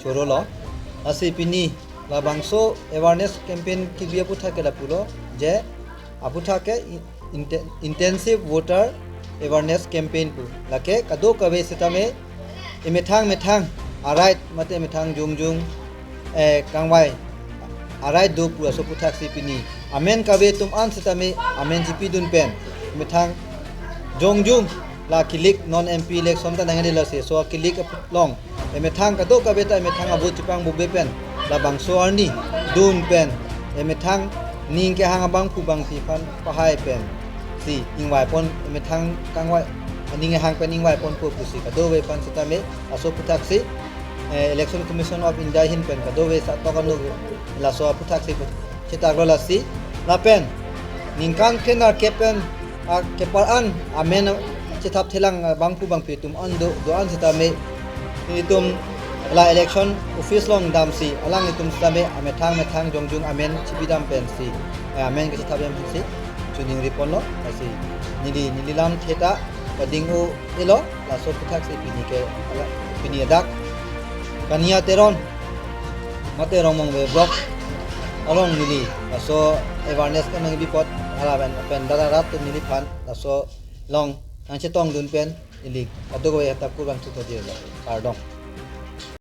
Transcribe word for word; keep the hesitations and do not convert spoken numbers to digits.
Korolo. Lasi pini labangso awareness campaign kebi aputhak ke lapulo, je aputhak ke in-, inte-, intensive voter awareness campaign pu. Lake kadokave sitame emethang methang a-right mate emethang jongjung, eh, kangvai a-right do pu aso aputhak si pini amen kave atum an sitame amen chipidun pen emethang jongjung la kilik non M P election ta nangdelo si, so kilik along emethang kadokave ta emethang a-vote chepangbup pen labangso arni dun pen emethang ning kehang abangphu bangphi aphan pahai pen si ingvai pon, emethang kangvai aning kehang pen ingvai ponpo pusi kadokave aphan sitame aso aputhak si, eh, Election Commission of India ahin pen kadokave satok anu laso aputhak si chetaklo. Lasi lapen ningkan kre-nerkep pen akepar an amen chethap thelang abangphu bangphi atum an do, do-an sitame itum la election office along damsi alanglitum sitame amethang methang jongjung amen chipidam pensi, eh, amen kachethap yam si choningri ponlo. Lasi neli, neli lamthe ta pading-o-elo, laso aputhak si pini ke, ala, pini adak Kania Teron mate Rongmongve block along neli laso awareness kenangbi apot hala pen, pen dara rat atum neliphan laso along nangchetongdun pen neli kadokave ta kurvangthu pajirlo. Kardom.